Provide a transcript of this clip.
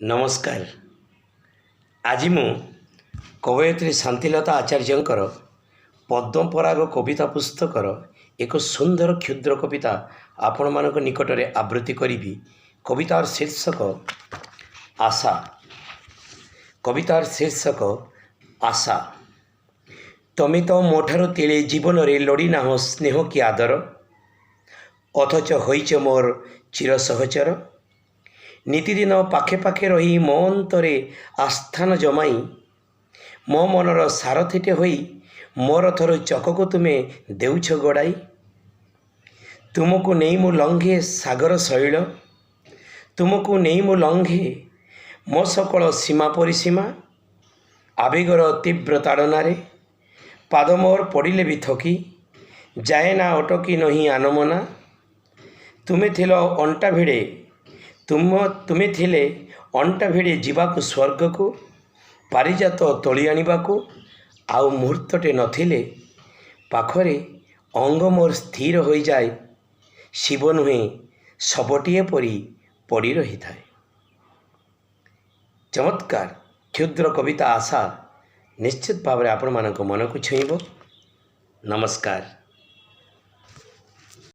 ନମସ୍କାର। ଆଜି ମୁଁ କବୟିତ୍ରୀ ଶାନ୍ତିଲତା ଆଚାର୍ଯ୍ୟଙ୍କର ପଦ୍ମପରାଗ କବିତା ପୁସ୍ତକର ଏକ ସୁନ୍ଦର କ୍ଷୁଦ୍ର କବିତା ଆପଣମାନଙ୍କ ନିକଟରେ ଆବୃତ୍ତି କରିବି। କବିତାର ଶୀର୍ଷକ ଆଶା। କବିତାର ଶୀର୍ଷକ ଆଶା। ତମେ ତ ମୋଠାରୁ ତିଳେ ଜୀବନରେ ଲୋଡ଼ିନାହଁ ସ୍ନେହ କି ଆଦର, ଅଥଚ ହୋଇଛ ମୋର ଚିର ସହଚର। ନିତିଦିନ ପାଖେ ପାଖେ ରହି ମୋ ଅନ୍ତରେ ଆସ୍ଥାନ ଜମାଇ, ମୋ ମନର ସାରଥିଟେ ହୋଇ ମୋ ରଥର ଚକକୁ ତୁମେ ଦେଉଛ ଗଡ଼ାଇ। ତୁମକୁ ନେଇ ମୁଁ ଲଙ୍ଘେ ସାଗର ଶୈଳ, ତୁମକୁ ନେଇ ମୁଁ ଲଙ୍ଘେ ମୋ ସକଳ ସୀମା ପରିସୀମା। ଆବେଗର ତୀବ୍ର ତାଡ଼ନାରେ ପାଦ ମୋର ପଡ଼ିଲେ ବି ଥକି ଯାଏ ନା, ଅଟକି ନହିଁ ଆନମନା। ତୁମେ ଥିଲ ଅଣ୍ଟା ଭିଡ଼େ ତୁମେ ଥିଲେ ଅଣ୍ଟା ଭିଡ଼େ ଯିବାକୁ ସ୍ୱର୍ଗକୁ, ପାରିଜାତ ତୋଳି ଆଣିବାକୁ। ଆଉ ମୁହୂର୍ତ୍ତଟେ ନଥିଲେ ପାଖରେ ଅଙ୍ଗ ମୋର ସ୍ଥିର ହୋଇଯାଏ, ଶିବ ନୁହେଁ ଶବଟିଏ ପରି ପଡ଼ି ରହିଥାଏ। ଚମତ୍କାର କ୍ଷୁଦ୍ର କବିତା ଆଶା ନିଶ୍ଚିତ ଭାବରେ ଆପଣମାନଙ୍କ ମନକୁ ଛୁଇଁବ। ନମସ୍କାର।